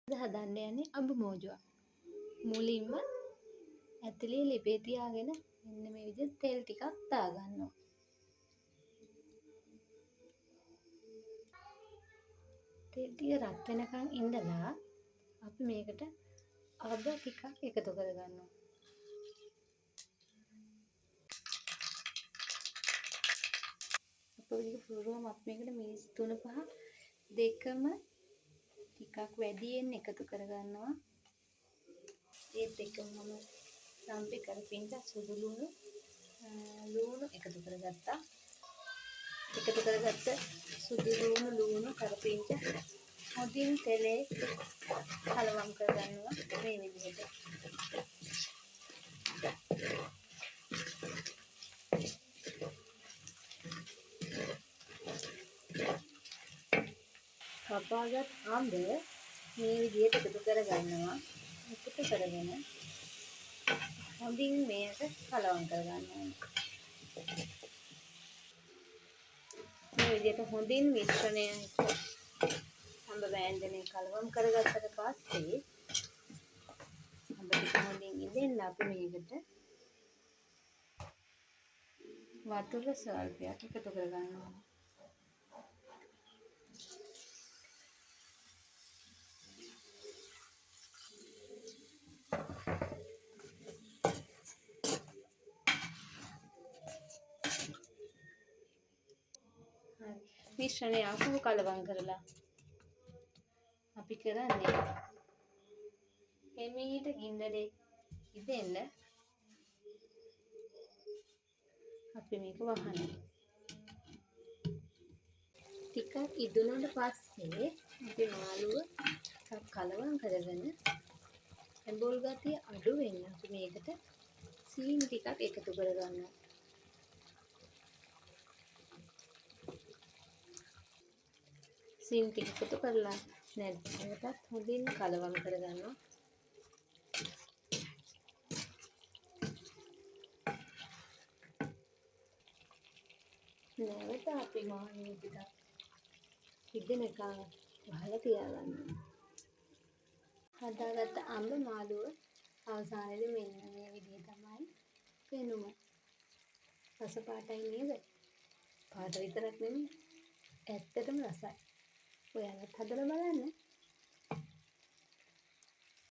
හදන්න යන්නේ අඹ මෝජුවක්. මුලින්ම ඇතුලේ ලිපේ තියාගෙන මෙන්න මේ විදිහට තෙල් ටිකක් දාගන්නවා. තෙල් ටික රත් වෙනකන් ඉඳලා අපි මේකට අබ ටිකක් එකතු කරගන්නවා. අප ටික පුරවම අපි මේකට මිරිස් 3 5 දෙකම ටිකක් වැඩියෙන් එකතු කරගන්නවා. ඒත් එක්කම මම සම්පි කරපිංචා සුදු ලුණු ලුණු එකතු කරගත්තා. එකතු කරගත්ත සුදු ලුණු ලුණු කරපිංචා හොඳින් තෙලේ කලවම් කරගන්නවා මේ විදිහට. කපාගත් අඹ මේ විදිහට එකතු කරගන්නවා. එකතු කරගෙන හොඳින් මේක කලවම් කරගන්න ඕනේ. මේ විදිහට හොඳින් මිශ්‍රණය අඹ වෑංජනය කලවම් කරගත්තට පස්සේ අඹ ටික හොඳින් ඉදෙන්න අපි මේකට වතුර ස්වල්පයක් එකතු කරගන්න ඕනේ. මිශ්‍රණය ආපහු කලවම් කරලා අපි කරන්නේ එමීට ගින්දරේ ඉදෙන්න අපි මේක වහනවා. ටිකක් ඉදුණාට පස්සේ අපි මාළුව ටිකක් කලවම් කරගෙන ඇඹුල් ගතිය අඩු වෙන්න අපි මේකට සීනි ටිකක් එකතු කරගන්නවා. සීනි ටික එකතු කරලා නැවතත් හොඳින් කලවම් කරගන්නවා. නැවත අපි මාළුව ටිකක් ඉදෙනකන් වහලා තියාගන්නවා. හදාගත්ත අඹ මාළුව අවසානයේදී මෙන්න මේ විදිහ තමයි පෙනුම. රස පාටයි නේද? පාට විතරක් නෙමෙයි, ඇත්තටම රසයි. ඔයාලත් හදලා බලන්න.